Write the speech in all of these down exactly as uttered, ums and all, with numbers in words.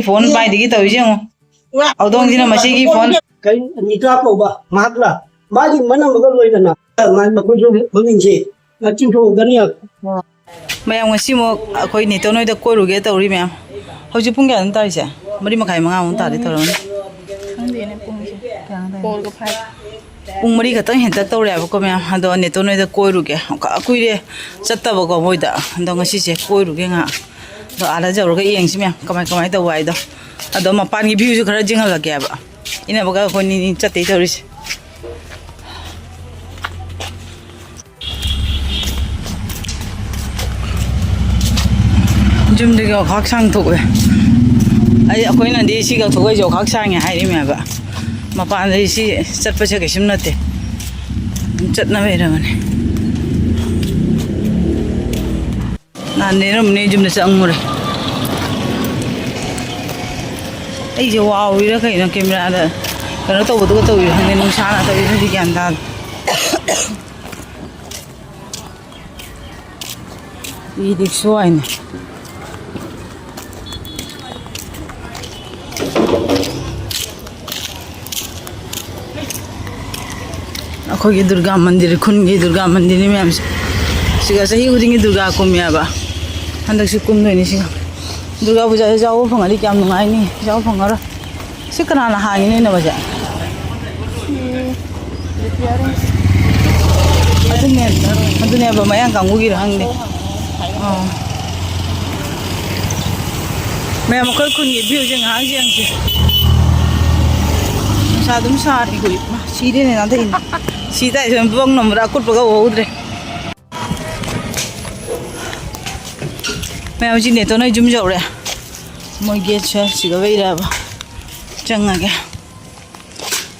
Phone ꯄꯥꯏꯗꯒꯤ ꯇꯧꯔꯤꯁꯦ ꯌꯦꯡꯉꯣ꯫ ꯍꯧꯗꯣꯡꯁꯤꯅ ꯃꯁꯤꯒꯤ ꯐꯣꯟ꯫ ꯀꯩ ꯑꯅꯤꯇꯥ ꯀꯧꯕ ꯃꯍꯥꯛꯂ? ꯃꯥꯒꯤ ꯃꯅꯝ ꯑꯃꯒ ꯂꯣꯏꯅꯅ ꯃꯥꯒꯤ ꯃꯈꯣꯏꯁꯨ ꯃꯃꯤꯡꯁꯦ ꯃꯆꯤꯟ ꯊꯣꯡꯗꯅꯤ꯫ ꯃꯌꯥꯝ, ꯉꯁꯤꯃꯨꯛ ꯑꯩꯈꯣꯏ ꯅꯦꯇꯣꯟ ꯍꯣꯏꯗ ꯀꯣꯏꯔꯨꯒꯦ ꯇꯧꯔꯤ ꯃꯌꯥꯝ꯫ ꯍꯧꯖꯤꯛ ꯄꯨꯡ ꯀꯌꯥꯗꯅꯣ ꯇꯥꯔꯤꯁꯦ? ꯃꯔꯤ ꯃꯈꯥꯏ, ꯃꯉꯥꯃꯨꯛ ꯇꯥꯗꯤ ꯇꯧꯔꯝꯃꯅꯤ꯫ ꯈꯪꯗꯦꯅꯦ ꯄꯨꯡꯁꯦ꯫ ꯀꯌꯥꯅꯣ ꯇꯥꯔꯤꯁꯦ? ꯐꯣꯔꯒ ꯐꯥꯏꯚ꯫ ꯄꯨꯡ ꯃꯔꯤ ꯈꯛꯇꯪ ꯍꯦꯟꯇꯛ ꯇꯧꯔꯦꯕꯀꯣ ꯃꯌꯥꯝ꯫ ꯑꯗꯣ ꯅꯦꯇꯣꯟ ꯍꯣꯏꯗ ꯀꯣꯏꯔꯨꯒꯦ꯫ ꯀ-, ꯀꯨꯏꯔꯦ ꯆꯠꯇꯕꯀꯣ ꯃꯣꯏꯗ꯫ ꯑꯗꯣ ꯉꯁꯤꯁꯦ ꯀꯣꯏꯔꯨꯒꯦ ꯉꯥꯏꯍꯥꯛ꯫ ꯑꯗꯣ ꯑꯥꯗ ꯌꯧꯔꯒ ꯌꯦꯡꯁꯤ ꯃꯌꯥꯝ, ꯀꯃꯥꯏ ꯀꯃꯥꯏ ꯇꯧꯕ ꯍꯥꯏꯗꯣ꯫ ꯑꯗꯣ ꯃꯄꯥꯟꯒꯤ ꯚ꯭ꯌꯨꯁꯨ ꯈꯔ ꯌꯦꯡꯍꯜꯂꯛꯀꯦꯕ꯫ ꯏꯅꯕꯒ ꯑꯩꯈꯣꯏꯅꯤ ꯆꯠꯇꯦ ꯇꯧꯔꯤꯁꯦ꯫ ꯌꯨꯝꯗꯒꯤ ꯑꯣꯈꯥꯛ ꯁꯥꯡ ꯊꯣꯛꯑꯦ꯫ ꯑꯩ, ꯑꯩꯈꯣꯏꯅꯗꯤ ꯁꯤ ꯀꯛꯊꯣꯛꯑꯒ ꯑꯣꯈꯥꯛ ꯁꯥꯡꯉꯦ ꯍꯥꯏꯔꯤꯃꯦꯕ꯫ ꯃꯄꯥꯟꯗꯗꯤ ꯁꯤ ꯆꯠꯄꯁꯦ ꯀꯩꯁꯨꯝ ꯅꯠꯇꯦ꯫ ꯑꯗꯨꯝ ꯆꯠꯅꯕ ꯂꯩꯔꯕꯅꯦ꯫ ꯅꯍꯥꯟ ꯅꯦꯔꯝꯅꯦ ꯌꯨꯝꯗ ꯆꯪꯉꯨꯔꯦ꯫ ꯑꯩꯁꯦ ꯋꯥꯎꯔꯤꯔꯥ ꯀꯩꯅꯣ, ꯀꯦꯃꯦꯔꯥꯗ ꯀꯩꯅꯣ ꯇꯧꯕꯗꯨꯒ ꯇꯧꯔꯤꯔꯥ ꯈꯪꯗꯦ, ꯅꯨꯡꯁꯥꯅ ꯇꯧꯔꯤꯔꯥ ꯈꯪꯗꯦ, ꯒ꯭ꯌꯥꯟ ꯇꯥꯗꯦ꯫ ꯏ ꯔꯤꯛꯁꯣ ꯍꯥꯏꯅ꯫ ꯑꯩꯈꯣꯏꯒꯤ ꯗꯨꯔꯒꯥ ꯃꯟꯗꯤꯔ, ꯈꯨꯟꯒꯤ ꯗꯨꯔꯒꯥ ꯃꯟꯗꯤꯔꯅꯤ ꯃꯌꯥꯝꯁꯦ꯫ ꯁꯤꯒ ꯆꯍꯤ ꯈꯨꯗꯤꯡꯒꯤ ꯗꯨꯔꯒꯥ ꯀꯨꯝꯃꯦꯕ꯫ ꯍꯟꯗꯛꯁꯨ ꯀꯨꯝꯗꯣꯏꯅꯤ ꯁꯤꯒ꯫ ꯗꯨꯔꯒꯥ ꯄꯨꯖꯥꯁꯦ ꯌꯥꯎꯕ ꯐꯪꯉꯗꯤ ꯀꯌꯥꯝ ꯅꯨꯡꯉꯥꯏꯅꯤ꯫ ꯌꯥꯎꯕ ꯐꯪꯉꯔꯣꯏ꯫ ꯁꯤ ꯀꯅꯥꯅ ꯍꯥꯡꯉꯤꯅꯣ, ꯏꯅꯝꯃꯁꯦ? ꯑꯗꯨꯅꯦ, ꯑꯗꯨꯅꯦꯕ, ꯃꯌꯥꯡ ꯀꯥꯡꯕꯨꯒꯤꯔ ꯈꯪꯗꯦ꯫ ꯑꯥ꯫ ꯃꯌꯥꯝ, ꯑꯩꯈꯣꯏ ꯈꯨꯟꯒꯤ ꯚ꯭ꯌꯨꯁꯦ ꯉꯥꯏꯍꯥꯛ ꯌꯦꯡꯁꯤ꯫ ꯅꯨꯡꯁꯥ ꯑꯗꯨꯝ ꯁꯥꯔꯤ, ꯍꯨꯏ꯫ ꯃꯥ, ꯁꯤꯔꯦꯅꯦ, ꯅꯥꯟꯊꯛꯏꯅꯦ꯫ ꯁꯤ ꯇꯥꯏ, ꯁꯨꯝ ꯕꯪ ꯅꯝꯕ꯭ꯔꯥ ꯑꯀꯨꯠꯄꯒ ꯎꯍꯧꯗ꯭ꯔꯦ꯫ ꯃꯌꯥꯝ, ꯍꯧꯖꯤꯛ ꯅꯦꯇꯣꯟ ꯍꯣꯏ ꯌꯨꯝ ꯌꯧꯔꯦ꯫ ꯃꯣꯏ ꯒꯦꯠꯁꯦ ꯁꯤꯒ ꯂꯩꯔꯦꯕ꯫ ꯆꯪꯉꯒꯦ꯫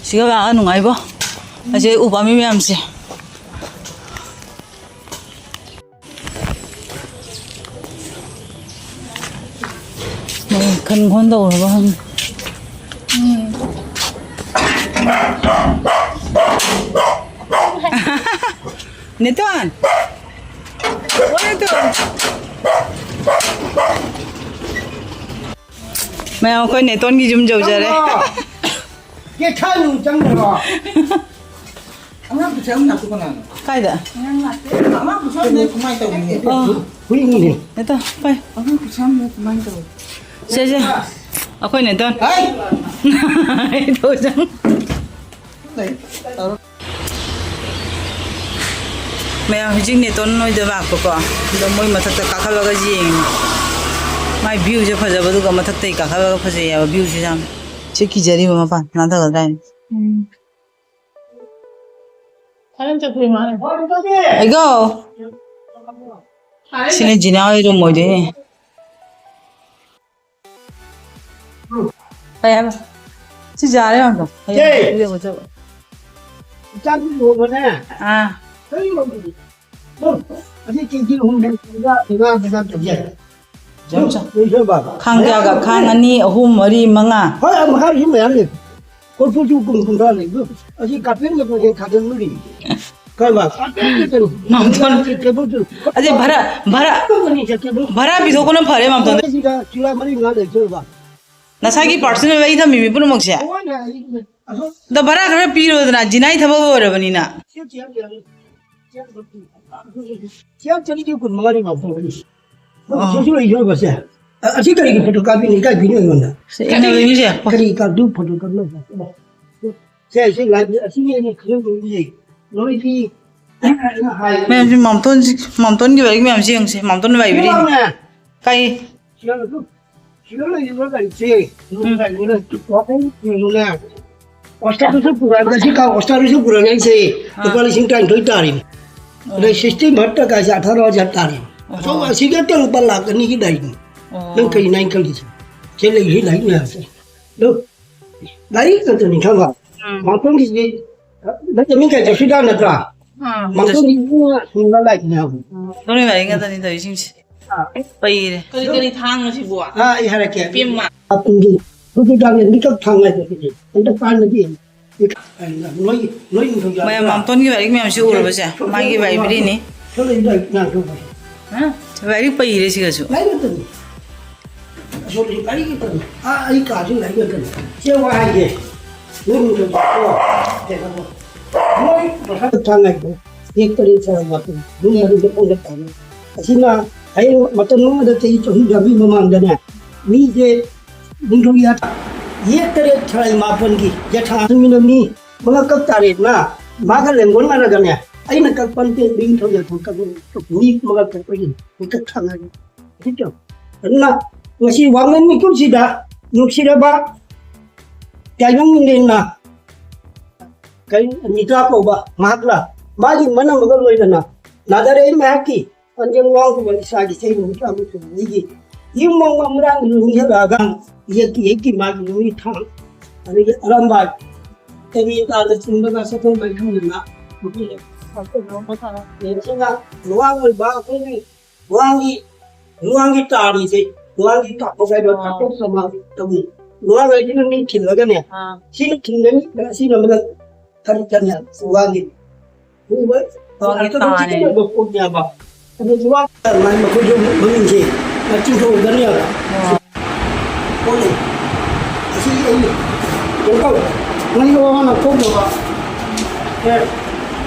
ꯁꯤꯒ ꯂꯥꯛꯑꯒ ꯅꯨꯡꯉꯥꯏꯕꯣ꯫ ꯑꯁꯤ ꯎ ꯄꯥꯝꯕꯤ ꯃꯌꯥꯝꯁꯦ꯫ ꯃꯣꯏ ꯈꯟ ꯈꯣꯟ ꯇꯧꯔꯕ ꯈꯪꯗꯦ꯫ ꯅꯦꯇꯣꯟ! ꯑꯣ, ꯅꯦꯇꯣꯟ! ꯃꯌꯥꯝ, ꯑꯩꯈꯣꯏ ꯅꯦꯇꯣꯟꯒꯤ ꯌꯨꯝ ꯌꯧꯖꯔꯦ꯫ ꯆꯪꯉꯣ꯫ ꯀꯦꯊꯥ ꯅꯨꯡ ꯆꯪꯗ꯭ꯔꯣ? ꯑꯉꯥꯡ ꯄꯨꯊꯣꯛꯑꯝ ꯂꯥꯛꯇꯣ ꯀꯅꯥꯅꯣ? ꯀꯥꯏꯗ? ꯑꯉꯥꯡ ꯂꯥꯛꯇꯦ꯫ ꯑꯉꯥꯡ ꯄꯨꯊꯣꯛꯑꯝꯗꯦ ꯀꯃꯥꯏꯅ ꯇꯧꯅꯤ? ꯑꯣ꯫ ꯍꯨꯏꯅꯤꯅꯦ꯫ ꯅꯦꯇꯣꯟ, ꯄꯥꯏ꯫ ꯑꯉꯥꯡ ꯄꯨꯊꯣꯛꯑꯝꯗꯦ ꯀꯃꯥꯏꯅ ꯇꯧꯅꯤ? ꯁꯦ, ꯁꯦ꯫ ꯑꯩꯈꯣꯏ ꯅꯦꯇꯣꯟ꯫ ꯍꯥꯏ꯫ ꯅꯦꯇꯣꯟ ꯆꯪ꯫ ꯂꯩ꯫ ꯇꯧꯔꯣ꯫ ꯃꯌꯥꯝ ꯍꯧꯖꯤꯛ ꯅꯦꯇꯣꯟ ꯅꯣꯏꯗ ꯂꯥꯛꯄꯀꯣ꯫ ꯑꯗꯣ ꯃꯣꯏ ꯃꯊꯛꯇ ꯀꯥꯈꯠꯂꯒ ꯌꯦꯡꯉꯤ꯫ ꯃꯥꯏ viewꯁꯦ ꯐꯖꯕꯗꯨꯒ ꯃꯊꯛꯇꯩ ꯀꯥꯈꯠꯂꯒ ꯐꯖꯩ ꯍꯥꯏꯕ viewꯁꯦ ꯌꯥꯝ꯫ ꯁꯤ ꯀꯤꯖꯔꯤꯕ ꯃꯄꯥꯟ ꯅꯥꯟꯊꯒꯗ꯭ꯔꯥ ꯍꯥꯏꯅ꯫ ꯎꯝ꯫ ꯊꯥꯏꯅ ꯆꯠꯈ꯭ꯔꯦ ꯃꯥꯅ꯫ ꯑꯩꯒꯣ꯫ ꯁꯤꯅ ꯖꯤꯅꯥ ꯍꯣꯏ room ꯑꯣꯏꯗꯣꯏꯅꯦ꯫ ꯀꯩ ꯍꯥꯏꯕ? ꯁꯤ ꯌꯥꯔꯦ ꯌꯥꯝꯅ꯫ ꯍꯌꯦꯡ ꯆꯦ! ꯄꯤꯔꯒ ꯆꯠꯂꯣ꯫ ꯏꯆꯥꯅꯨꯄꯤ ꯂꯨꯍꯣꯡꯕꯅꯦ꯫ ꯑꯥ꯫ ꯀꯔꯤ ꯂꯨꯍꯣꯡꯕꯅꯣ? ꯑꯁꯤ ꯀꯦꯖꯤ ꯑꯍꯨꯝ ꯂꯩꯔꯒ ꯉꯥ ꯕꯖꯥꯔ ꯇꯧꯖꯦ꯫ ꯌꯥꯝ ꯆꯥ-, ꯂꯣꯏꯁꯤꯜꯂꯕ? ꯈꯥꯡ ꯀꯌꯥꯒ? ꯈꯥꯡ ꯑꯅꯤ, ꯑꯍꯨꯝ, ꯃꯔꯤ, ꯃꯉꯥ꯫ ꯍꯣꯏ, ꯑꯥ, ꯃꯈꯥꯒꯤꯁꯨ ꯃꯌꯥꯝ ꯂꯩ꯫ ꯀꯣꯔꯐꯨꯁꯨ ꯀꯨꯟ ꯀꯨꯟꯊ꯭ꯔꯥ ꯂꯩ꯫ ꯑꯗꯨ ꯑꯁꯤ ꯀꯥꯔꯄꯦꯠ ꯃꯇꯣꯟꯁꯦ ꯊꯥꯖꯤꯟꯕꯅꯤ꯫ ꯀꯔꯝꯕ? ꯀꯥꯔꯄꯦꯠ ꯃꯇꯣꯟ꯫ ꯃꯥꯡꯊꯣꯛ-, ꯀꯥꯔꯄꯦꯠ ꯃꯇꯣꯟ꯫ ꯑꯗꯩ ꯚꯔꯥ, ꯚꯔꯥ, ꯀꯥꯔꯄꯦꯠ ꯃꯇꯣꯟ ꯆꯠꯀꯦ꯫ ꯚꯔꯥ ꯄꯤꯊꯣꯛꯄꯅ ꯐꯔꯦ, ꯃꯥꯝꯇꯣꯟ꯫ ꯁꯤꯗ ꯆꯨꯔꯥ ꯃꯔꯤ ꯃꯉꯥ ꯂꯩ, ꯆꯠꯂꯨꯕ꯫ ꯅꯁꯥꯒꯤ personal ꯑꯩ ꯊꯝꯃꯤꯃꯤ ꯄꯨꯝꯅꯃꯛꯁꯦ꯫ ꯍꯣꯏꯅꯦ, ꯑꯩ-, ꯑꯗꯣ ꯑꯗꯣ ꯚꯔꯥ ꯈꯔ ꯄꯤꯔꯣꯗꯅ, ꯖꯤꯅꯥꯏ ꯊꯕꯛ ꯑꯣꯏꯔꯕꯅꯤꯅ꯫ ꯁꯤ ꯆꯦꯡ ꯀꯌꯥꯅꯣ? ꯆꯦꯡ ꯆꯅꯤꯒ ꯀꯨꯟ ꯃꯉꯥꯅꯤ ꯃꯥꯝꯇꯣꯟ꯫ ꯑꯣ꯫ ꯁꯤꯁꯨ ꯂꯩ ꯁꯣꯏꯕꯁꯦ꯫ ꯑ-, ꯑꯁꯤ ꯀꯔꯤꯒꯤ photocopy ꯅꯤ? ꯏꯀꯥꯏ ꯄꯤꯅꯦ ꯑꯩꯉꯣꯟꯗ꯫ ꯁꯤ ꯑꯩꯅ ꯂꯩꯔꯤꯁꯦ꯫ ꯀꯔꯤ ꯀꯥꯗꯨ photocopy ꯅꯣ? ꯁꯦ, ꯁꯤ library ꯑꯁꯤꯅꯤ ꯑꯩꯅ ꯈꯪꯖꯅꯤꯡꯉꯤꯁꯦ꯫ ꯅꯣꯏꯒꯤ ꯑꯩꯅ ꯍꯥꯏ- ꯃꯌꯥꯝꯁꯤ ꯃꯥꯝꯇꯣꯟꯁꯤ, ꯃꯥꯝꯇꯣꯟꯒꯤ ꯂꯥꯏꯔꯤꯛ ꯃꯌꯥꯝꯁꯤ ꯌꯦꯡꯁꯦ꯫ ꯃꯥꯝꯇꯣꯟ library ꯅꯤ꯫ ꯁꯤꯃꯛꯅꯦ꯫ ꯀꯩ? ꯁꯤꯗ ꯂꯩꯔꯤꯕ ꯂꯥꯏꯔꯤꯛꯁꯦ, ꯎꯝ꯫ ꯂꯥꯏꯔꯤꯛꯁꯦ, ꯋꯥꯈꯜ ꯌꯦꯡꯉꯨꯅꯦ꯫ ꯑꯣꯁꯇꯥꯗꯁꯨ ꯄꯨꯔꯛꯑꯒ, ꯁꯤ ꯀꯥ ꯑꯣꯁꯇꯥꯗꯁꯨ ꯄꯨꯔꯛꯑꯒ ꯑꯩꯁꯦ ꯑꯥ꯫ ꯂꯨꯄꯥ ꯂꯤꯁꯤꯡ ꯇꯔꯥꯅꯤꯊꯣꯏ ꯇꯥꯔꯤꯅꯤ꯫ ꯑꯣ꯫ ꯑꯗꯩ system ꯍꯠꯇ ꯀꯥꯏꯁꯦ ꯑꯊꯥꯔꯣ ꯍꯖꯥꯔ ꯇꯥꯔꯤꯅꯤ꯫ ꯑꯣ꯫ ꯑꯆꯧꯕ ꯑꯁꯤꯒꯤ ꯍꯦꯛꯇ ꯂꯨꯄꯥ ꯂꯥꯛ ꯑꯅꯤꯒꯤ ꯂꯥꯏꯔꯤꯛꯅꯤ꯫ ꯑꯣ꯫ ꯅꯪ ꯀꯔꯤ ꯅꯥꯏ ꯈꯜꯂꯤꯁꯦ? ꯁꯤ ꯂꯩꯔꯤ ꯂꯥꯏꯔꯤꯛ ꯃꯌꯥꯝꯁꯦ꯫ ꯑꯗꯨ ꯂꯥꯏꯔꯤꯛ ꯉꯥꯛꯇꯅꯤ ꯈꯪꯕ꯫ ꯎꯝ꯫ ꯃꯥꯝꯇꯣꯟꯒꯤꯁꯤ ꯅꯠꯇꯦ, ꯃꯤ ꯀꯩ ꯖꯣꯁꯤꯗꯥ ꯅꯠꯇ꯭ꯔꯥ? ꯑꯥ꯫ ꯃꯥꯝꯇꯣꯟꯒꯤ ꯏꯕꯨꯡꯉꯣ ꯁꯤꯡꯅ ꯂꯥꯏꯔꯤꯛꯅꯦ ꯍꯥꯏꯕ꯫ ꯃꯥꯝꯇꯣꯟꯒꯤ ꯂꯥꯏꯔꯤꯛ ꯉꯥꯛꯇꯅꯤ ꯇꯧꯔꯤꯁꯤꯡꯁꯦ꯫ ꯑꯥ꯫ ꯄꯩꯔꯦ꯫ ꯀꯔꯤ ꯀꯔꯤ ꯊꯥꯡꯅꯣ ꯁꯤꯕꯨ? ꯑꯥ, ꯑꯩ ꯍꯥꯏꯔꯛꯀꯦ꯫ ꯏꯄꯦꯝꯃ꯫ ꯑꯄꯨꯟꯒꯤ ꯍꯧꯖꯤꯛ ꯀꯥꯟꯗꯤ ꯃꯤꯀꯞ ꯊꯥꯡ ꯍꯥꯏꯗꯣ ꯁꯤꯗꯤ꯫ ꯑꯝꯇ ꯄꯥꯟꯕꯗꯤ ꯅꯣꯏ, ꯅꯣꯏ ꯅꯤꯡꯊꯧꯖꯥꯗ ꯃꯌꯥꯝ ꯃꯥꯝꯇꯣꯟꯒꯤ ꯂꯥꯏꯔꯤꯛ ꯃꯌꯥꯝꯁꯤ ꯎꯔꯕꯁꯦ? ꯃꯥꯒꯤ library ꯅꯤ꯫ ꯁꯣꯝꯗ ꯂꯥꯏꯔꯤꯛ ꯃꯌꯥꯝꯁꯦ ꯎꯔꯕꯁꯦ? ꯍꯥ? ꯂꯥꯏꯔꯤꯛ ꯄꯩꯔꯦ ꯁꯤꯒꯁꯨ꯫ ꯂꯥꯏꯔꯤꯛ ꯅꯠꯇꯕꯅꯤ꯫ ꯍꯧꯖꯤꯛ ꯑꯩꯒꯤ ꯀꯩꯅꯣ, ꯑꯥ, ꯑꯩ ꯀꯥꯁꯤ ꯂꯩꯒ ꯀꯩꯅꯣ꯫ ꯁꯦ ꯋꯥ ꯍꯥꯏꯒꯦ꯫ ꯅꯣꯏ ꯃꯈꯥ ꯊꯥꯡꯉꯥꯏꯗꯣ꯫ ꯌꯦꯛ ꯇꯔꯦꯠ ꯁꯥꯔ ꯃꯥꯄꯟ꯫ ꯅꯣꯏ ꯃꯔꯤꯗ ꯄꯨꯟꯅ ꯇꯥꯅꯤ꯫ ꯑꯁꯤꯅ ꯍꯌꯦꯡ ꯃꯇꯝ ꯑꯃꯗ ꯆꯍꯤ ꯆꯍꯨꯝ ꯆꯥꯝꯃꯔꯤ ꯃꯃꯥꯡꯗꯅꯦ, ꯃꯤꯁꯦ ꯅꯤꯡꯊꯧ ꯌꯥ-, ꯌꯦꯛ ꯇꯔꯦꯠ ꯁꯥꯔ ꯃꯥꯄꯟꯒꯤ ꯌꯦꯊꯥ ꯃꯤ ꯃꯉꯥ ꯀꯛ ꯇꯥꯔꯦꯗꯅ, ꯃꯥꯒ ꯂꯦꯡꯒꯣꯟꯅꯔꯒꯅꯦ, ꯑꯩꯅ ꯀꯛꯄ ꯅꯠꯇꯦ, ꯅꯤꯡꯊꯧ ꯌꯥꯊꯥ ꯀꯛꯄ ꯃꯤ ꯃꯉꯥ ꯀꯛꯄꯒꯤ ꯃꯤꯀꯛ ꯊꯥꯡꯉꯥꯏ꯫ ꯑꯗꯨꯅ ꯉꯁꯤ ꯋꯥꯡꯂꯦꯟ ꯃꯤꯀꯨꯞꯁꯤꯗ ꯅꯨꯡꯁꯤꯔꯕ ꯇꯥꯏꯕꯪ ꯃꯤꯂꯦꯟꯅ ꯀꯔꯤ ꯅꯤꯇꯥ ꯀꯧꯕ ꯃꯍꯥꯛꯅ ꯃꯥꯒꯤ ꯃꯅꯝ ꯑꯃꯒ ꯂꯣꯏꯅꯅ ꯅꯥꯗꯥꯔꯦ ꯃꯍꯥꯛꯀꯤ ꯄꯥꯟꯖꯦꯜ ꯋꯥꯡꯈꯨꯕ ꯏꯁꯥꯒꯤ ꯆꯍꯤ ꯍꯨꯝꯐꯨꯇꯔꯥ ꯑꯃꯁꯨꯡ ꯑꯅꯤꯒꯤ ꯌꯨꯝ ꯋꯥꯡꯃ ꯃꯔꯥꯡ ꯂꯨꯝꯖꯔꯛꯑꯒ ꯌꯦꯛꯀꯤ ꯌꯦꯛꯀꯤ ꯃꯥꯒꯤ ꯅꯨꯃꯤꯠ ꯊꯥꯡ ꯑꯗꯒꯤ ꯑꯔꯥꯝꯕꯥꯏ ꯀꯩꯅꯤ ꯇꯥꯅ ꯆꯤꯡꯕꯒ ꯁꯛꯈꯪ ꯃꯥꯏꯈꯪꯗꯅ ꯅꯨꯄꯤ ꯌꯦꯡꯁꯤꯅ ꯂꯨꯋꯥꯡ ꯑꯣꯏꯕ ꯑꯩꯈꯣꯏꯒꯤ ꯂꯨꯋꯥꯡꯒꯤ ꯂꯨꯋꯥꯡꯒꯤ ꯇꯥꯔꯤꯁꯦ ꯂꯨꯋꯥꯡꯒꯤ ꯇꯥꯛꯄ ꯍꯥꯏꯕ ꯇꯥꯛꯄ ꯁꯃꯥꯖ ꯇꯧꯏ꯫ ꯂꯨꯋꯥꯡ ꯍꯥꯏꯁꯤꯅ ꯃꯤ ꯈꯤꯜꯂꯒꯅꯦ ꯑꯥ꯫ ꯁꯤꯅ ꯈꯤꯜꯂꯅꯤ ꯑꯁꯤꯅ ꯑꯃꯅ ꯀꯔꯤ ꯀꯔꯤ ꯂꯨꯋꯥꯡꯒꯤ ꯎꯕ ꯂꯨꯋꯥꯡꯒꯤ ꯇꯥꯅꯤ꯫ ꯆꯤꯡꯅꯕ ꯄꯣꯠꯅꯦꯕ꯫ ꯑꯗꯨ ꯂꯨꯋꯥꯡ ꯃꯥꯏ ꯃꯈꯣꯏꯁꯨ ꯃꯃꯤꯡꯁꯦ ꯆꯤꯡꯊꯣꯛꯑꯒꯅꯦꯕ꯫ ꯑꯥ꯫ ꯄꯣꯠꯅꯤ꯫ ꯑꯁꯤ ꯑꯩ ꯀꯩꯅꯣ ꯇꯧꯋꯦ꯫ ꯃꯩ ꯋꯥꯅ ꯊꯣꯛꯅꯕ꯫ ꯑꯦ,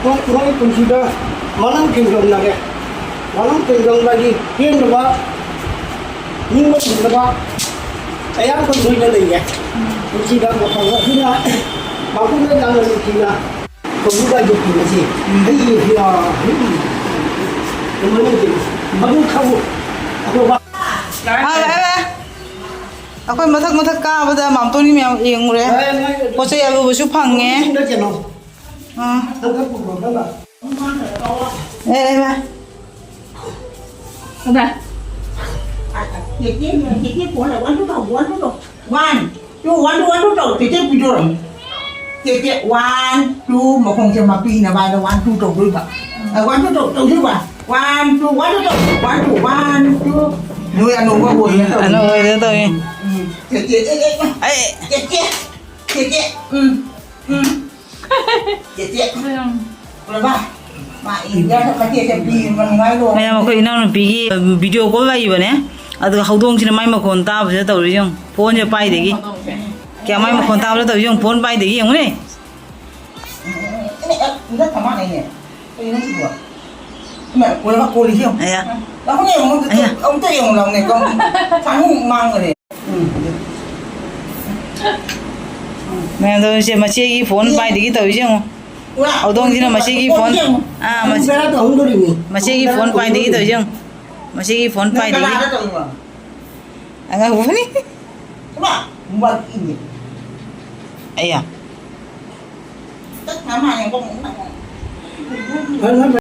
ꯃꯣꯏ, ꯃꯣꯏ ꯄꯨꯟꯁꯤꯗ ꯃꯅꯝ ꯊꯤꯡꯖꯣꯝꯅꯔꯦ꯫ ꯃꯅꯝ ꯊꯤꯡꯖꯣꯝꯅꯔꯤ ꯄꯦꯟꯗꯕ, ꯅꯤꯡꯕ ꯊꯤꯡꯗꯕ ꯀꯌꯥ ꯑꯃ ꯂꯣꯏꯅ ꯂꯩꯔꯦ꯫ ꯄꯨꯟꯁꯤꯗ ꯃꯐꯝ ꯑꯁꯤꯅ ꯃꯄꯨꯅ ꯌꯥꯝꯅ ꯅꯨꯡꯁꯤꯅ ꯇꯧꯕꯤꯕ ꯍꯥꯏꯕ ꯐꯤꯕꯝ ꯑꯁꯤ ꯑꯩꯒꯤ, ꯑ, ꯎꯝ, ꯀꯩꯅꯣ ꯂꯩꯇꯦ꯫ ꯃꯗꯨ ꯈꯪꯉꯨ꯫ ꯑꯐꯕ ꯍꯥꯏ, ꯍꯥꯏ, ꯍꯥꯏ꯫ ꯑꯩꯈꯣꯏ ꯃꯊꯛ ꯃꯊꯛ ꯀꯥꯕꯗ ꯃꯥꯝꯇꯣꯟꯒꯤ ꯃꯌꯥꯝ ꯌꯦꯡꯉꯨꯔꯦ꯫ ꯄꯣꯠ ꯆꯩ ꯑꯔꯨꯕꯁꯨ ꯐꯪꯉꯦ꯫ ꯑꯥ꯫ ꯑꯦ, ꯑꯦ, ꯚꯥꯏ꯫ ꯚꯥꯏ꯫ One, two, one, two ꯇꯧ꯫ ꯆꯦꯆꯦ ꯄꯤꯗꯣꯔꯝ꯫ ꯆꯦꯆꯦ, one, two, ꯃꯈꯣꯡꯁꯦ ꯃꯄꯤꯅ ꯚꯥꯏꯗ one, two ꯇꯧꯗꯣꯏꯕ꯫ ꯑ, one, two ꯇꯧ-, ꯇꯧꯗꯣꯏꯕ꯫ One, two, one, two ꯇꯧ꯫ One, two, one, two꯫ ꯅꯣꯏ ꯑꯅꯧꯕ ꯑꯣꯏꯅ ꯇꯧ꯫ ꯑꯅꯧꯕ ꯑꯣꯏꯅ ꯇꯧꯏ꯫ ꯎꯝ, ꯆꯦꯆꯦ, ꯑꯦ, ꯑꯦ, ꯑꯦ꯫ ꯑꯩ ꯆꯦꯆꯦ, ꯆꯦꯆꯦ, ꯎꯝ, ꯎꯝ꯫ ꯆꯦꯆꯦ꯫ ꯎꯔꯕ? ꯃꯥ ꯏꯟꯗꯤꯌꯥꯗ ꯃꯆꯦꯁꯦ ꯄꯤꯔꯤꯕ ꯅꯨꯡꯉꯥꯏꯔꯣ꯫ ꯃꯌꯥꯝ ꯑꯩꯈꯣꯏ ꯏꯅꯥꯎꯅꯨꯄꯤꯒꯤ video call ꯂꯥꯛꯏꯕꯅꯦ꯫ ꯑꯗꯨꯒ ꯍꯧꯗꯣꯡꯁꯤꯅ ꯃꯥꯏ ꯃꯈꯣꯟ ꯇꯥꯕꯁꯤꯗ ꯇꯧꯔꯤ ꯌꯦꯡꯉꯨ꯫ ꯐꯣꯟꯁꯦ ꯄꯥꯏꯗꯒꯤ꯫ ꯀꯌꯥ ꯃꯥꯏ ꯃꯈꯣꯟ ꯇꯥꯕꯗ ꯇꯧꯔꯤ ꯌꯦꯡꯉꯨ꯫ ꯐꯣꯟ ꯄꯥꯏꯗꯒꯤ ꯌꯦꯡꯉꯨꯅꯦ꯫ ꯏꯃꯥ, ꯏꯃꯥ, ꯀꯃꯥꯏꯅ ꯍꯥꯏꯅꯦ? ꯀꯩꯅꯣ ꯁꯤꯕꯣ? ꯏꯃꯥ, ꯀꯣꯜꯂꯒ ꯀꯣꯜꯂꯤꯁꯤ ꯌꯦꯡꯉꯨ꯫ ꯑꯌꯥ꯫ ꯂꯥꯛꯑꯣꯅꯦ, ꯑꯃꯨꯛꯇ, ꯑꯌꯥ꯫ ꯑꯃꯨꯛꯇ ꯌꯦꯡꯉꯨ ꯂꯥꯛꯑꯣꯅꯦ꯫ ꯀꯝ-, ꯁꯥꯃꯨ ꯃꯥꯡꯈ꯭ꯔꯦ꯫ ꯎꯝ꯫ ꯃꯌꯥꯝ ꯇꯧꯔꯤꯁꯦ, ꯃꯆꯦꯒꯤ ꯐꯣꯟ ꯄꯥꯏꯗꯒꯤ ꯇꯧꯔꯤꯁꯦ ꯌꯦꯡꯉꯨ꯫ ꯍꯧꯗꯣꯡꯁꯤꯅ ꯃꯆꯦꯒꯤ ꯐꯣꯟ, ꯑꯥ, ꯃꯆꯦ-, ꯄꯨꯡ ꯇꯔꯥ ꯇꯧꯍꯧꯗꯣꯔꯤꯅꯤ꯫ ꯃꯆꯦꯒꯤ ꯐꯣꯟ ꯄꯥꯏꯗꯒꯤ ꯇꯧꯔꯤꯁꯦ ꯌꯦꯡꯉꯨ꯫ ꯃꯆꯦꯒꯤ ꯐꯣꯟ ꯅꯪ ꯄꯥꯏꯗꯒꯤ꯫ ꯀꯅꯥꯗ ꯇꯧꯔꯤꯕ? ꯑꯉꯛꯄꯅꯤ꯫ ꯏꯃꯥ, ꯃꯣꯕꯥꯏꯜ ꯄꯤꯛꯏꯅꯦ꯫ ꯑꯌꯥ꯫ ꯇꯠ ꯃꯥ ꯃꯥꯅꯦ, ꯀꯣ, ꯃꯨꯛ ꯅꯪ꯫ ꯅꯪ, ꯅꯪ